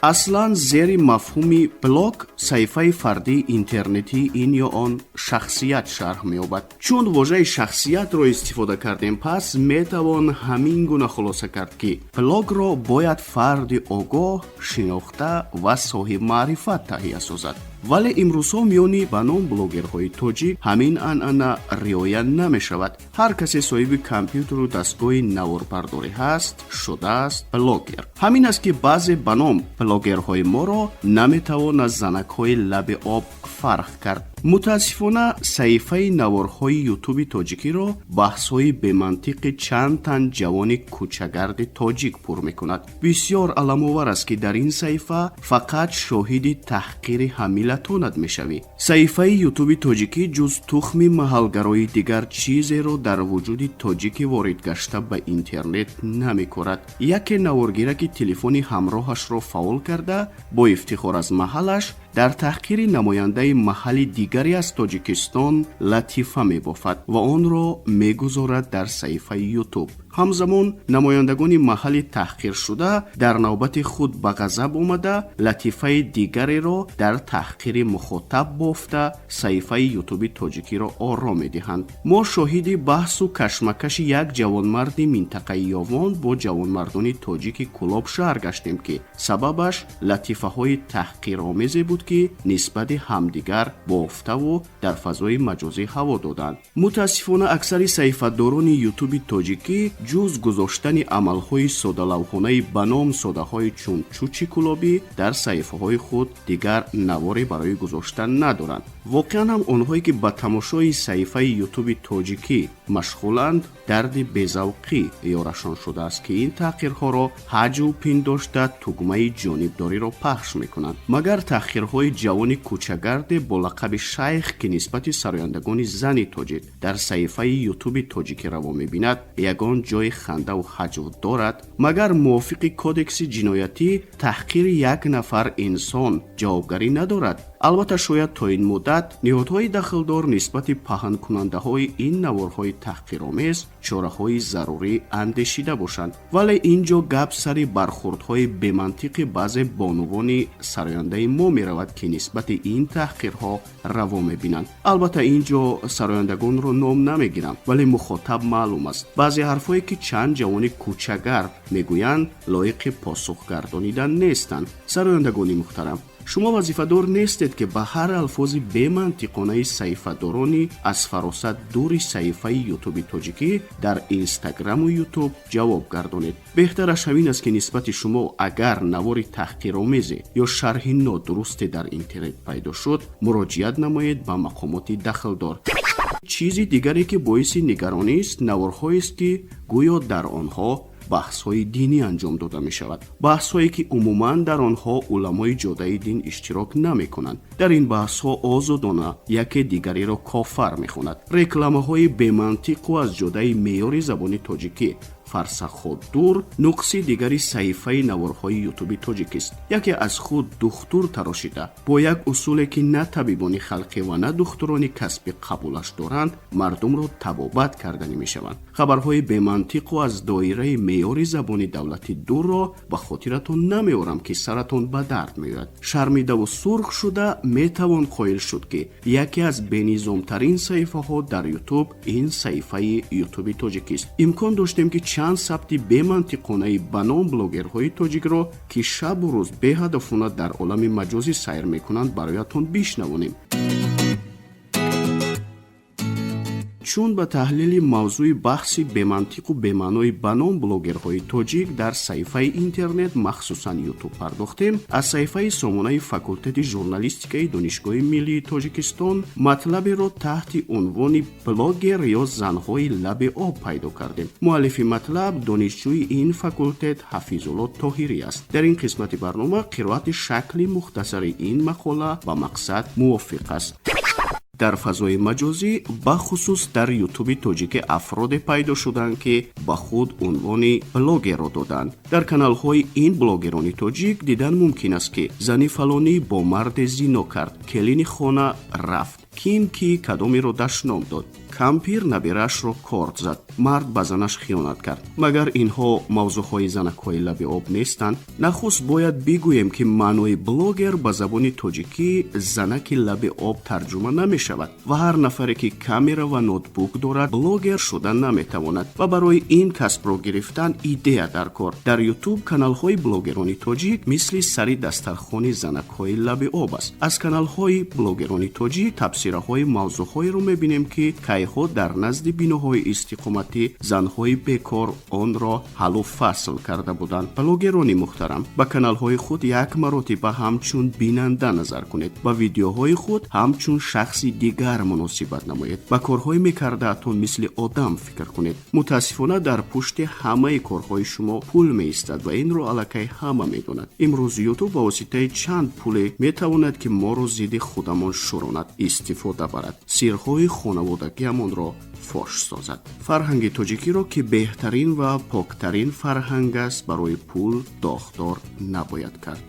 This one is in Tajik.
Аслан зери мафҳуми блог саҳифаи фардии интернетии ин ё он шахсият шарҳ меёбад. Чун вожаи шахсиятро истифода кардем, пас метавон ҳамин гуна хулоса кард, ки блогро бояд фарди огоҳ, шинохта ва соҳибмаърифат таҳия созад. Вале имрӯзҳо миёни ба ном блогерҳои тоҷик ҳамин анъана риоя намешавад. Ҳар касе соҳиби компютеру дастгоҳи наворбардорӣ ҳаст, шудааст блогер. Ҳамин аст, ки баъзе ба ном блогерҳои моро наметавон аз занакҳои лаби об фарқ кард. Мутаассифона, саҳифаи наворҳои Ютуби тоҷикиро баҳсҳои бемантиқи чанд тан ҷавони кӯчагарди тоҷик пур мекунад. Бисёр аламовар аст, ки дар ин саҳифа фақат шоҳиди таҳқири ҳаммиллатонат мешавӣ. Саҳифаи Ютуби тоҷикӣ ҷуз тухми маҳалгарои дигар чизеро дар вуҷуди тоҷики воридгашта ба интернет намекорад. Яке наворгираки телефони ҳамроҳашро фаъол карда, бо ифтихор аз маҳаллаш дар таҳқири намояндаи маҳалли дигаре аз Тоҷикистон латифа мебофад ва онро мегузорад дар саҳифаи Ютуб. Ҳамзамон намояндагони маҳалли таҳқиршуда дар навбати худ ба ғазаб омада, латифаи дигареро дар таҳқири мухотаб бофта, саҳифаи Ютуби тоҷикиро оро медиҳанд. Мо шоҳиди баҳсу кашмакаши як ҷавонмарди минтақаи Ёвон бо ҷавонмардони тоҷики Кӯлоб шаҳр гаштем, ки сабабаш латифаҳои таҳқиромезе буд, ки нисбати ҳамдигар бофтаву дар фазои маҷозӣ ҳаво доданд. Мутаассифона, аксари саҳифадорони Ютуби тоҷикӣ ҷуз гузоштани амалҳои содалавҳонаи ба ном содаҳои чун Чучи Кӯлобӣ дар саҳифаҳои худ дигар наворе барои гузоштан надоранд. Воқеан ҳам, онҳое ки ба тамошои саҳифаи Ютуби тоҷикӣ машғуланд, дарди безавқӣ ёрашон шудааст, ки ин таҳқирҳоро ҳаҷв пиндошта, тугмаи ҷонибдориро пахш мекунанд. Магар таҳқирҳои ҷавони кӯчагарде бо лақаби Шайх, ки нисбати сарояндагони зани тоҷик дар саҳифаи Ютуби тоҷикӣ раво мебинад, ягон ҷои хандаву ҳаҷв дорад? Магар мувофиқи кодекси ҷиноятӣ таҳқири як нафар инсон ҷавобгарӣ надорад? Албатта, шояд то ин муддат ниҳодҳои дахлдор нисбати паҳнкунандаҳои ин наворҳои таҳқиромез чораҳои зарурӣ андешида бошанд, вале ин ҷо гап сари бархурдҳои бемантиқи баъзе бонувони сарояндаи мо меравад, ки нисбати ин таҳқирҳо раво мебинанд. Албатта, ин ҷо сарояндагонро ном намегирам, вале мухотаб маълум аст. Баъзе ҳарфҳое, ки чанд ҷавони кӯчагард мегӯянд, лоиқи посух гардонидан нестанд. Сарояндагони муҳтарам, шумо вазифадор нестед, ки ба ҳар алфози бемантиқонаи саҳифадорони аз фаросат дури саҳифаи Ютуби тоҷикӣ дар Инстаграму Ютуб ҷавоб гардонед. Беҳтараш ҳамин аст, ки нисбати шумо агар навори таҳқиромезе ё шарҳи нодурусте дар интернет пайдо шуд, муроҷиат намоед ба мақомоти дахлдор. Чизи дигаре, ки боиси нигаронист, наворҳоест, ки гӯё дар онҳо баҳсҳои динӣ анҷом дода мешавад, баҳсҳое, ки умуман дар онҳо уламои ҷодаи дин иштирок намекунанд. Дар ин баҳсҳо озодона яке дигареро кофар мехонад. Рекламаҳои бемантиқу аз ҷодаи меъёри забони тоҷикӣ фарсахҳо дур нуқси дигари саҳифаи наворҳои Ютуби тоҷикист. Яке аз худ духтур тарошида, бо як усуле, ки на табибони халқӣ ва на духтурони касбӣ қабулаш доранд, мардумро табобат карданӣ мешаванд. Хабарҳои бемантиқу аз доираи меъёри забони давлатӣ дурро ба хотиратон намеорам, ки саратон ба дард меояд. Шармидаву сурх шуда метавон қоил шуд, ки яке аз бенизомтарин саҳифаҳо дар Ютуб ин саҳифаи Ютуби тоҷикист. Имкон доштем, ки чанд сабти бемантиқонаи ба ном блогерҳои тоҷикро, ки шабу рӯз беҳадафона дар олами маҷозӣ сайр мекунанд, бароятон бишнавонем. Чун ба таҳлили мавзӯи баҳси бемантиқу бемаънои ба ном блогерҳои тоҷик дар саҳифаи интернет, махсусан Ютуб, пардохтем, аз саҳифаи сомонаи факултети журналистикаи Донишгоҳи миллии Тоҷикистон матлаберо таҳти унвони «Блогер ё занҳои лаби об» пайдо кардем. Муаллифи матлаб донишҷӯи ин факултет Ҳафизулло Тоҳирӣ аст. Дар ин қисмати барнома қироати шакли мухтасари ин мақола ба мақсад мувофиқ аст. Дар фазои маҷозӣ, бахусус дар Ютуби тоҷикӣ, афроде пайдо шуданд, ки ба худ унвони блогерро доданд. Дар каналҳои ин блогерони тоҷик дидан мумкин аст, ки зани фалонӣ бо марде зино кард, келини хона рафт, ким ки кадомеро дашном дод. Кампир набираашро корд зад, мард ба занаш хиёнат кард. Магар инҳо мавзӯъҳои занакҳои лаби об нестанд? Нахуст бояд бигӯем, ки маънои блогер ба забони тоҷикӣ занаки лаби об тарҷума намешавад ва ҳар нафаре, ки камера ва ноутбук дорад, блогер шуда наметавонад ва барои ин касбро гирифтан идея дар кор. Дар Ютуб каналҳои блогерони тоҷик мисли сари дастархони занакҳои лаби об аст. Аз каналҳои блогерони тоҷик табсираҳои мавзӯъҳоеро мебинем, ки кайҳо дар назди биноҳои истиқоматӣ занҳои бекор онро ҳаллу фасл карда буданд. Блогерони муҳтарам, ба каналҳои худ як маротиба ҳамчун бинанда назар кунед, ба видеоҳои худ ҳамчун шахси дигар муносибат намоед, ба корҳои мекардаатон мисли одам фикр кунед. Мутаассифона, дар пушти ҳамаи корҳои шумо пул меистад ва инро аллакай ҳама медонад. Имрӯз Ютуб ба воситаи чанд пуле метавонад, ки моро зидди худамон шӯронад, истифода барад, сирҳои хонаводагиамонро фош созад. Фарҳанги тоҷикиро, ки беҳтарин ва поктарин фарҳанг аст, барои пул доғдор набояд кард.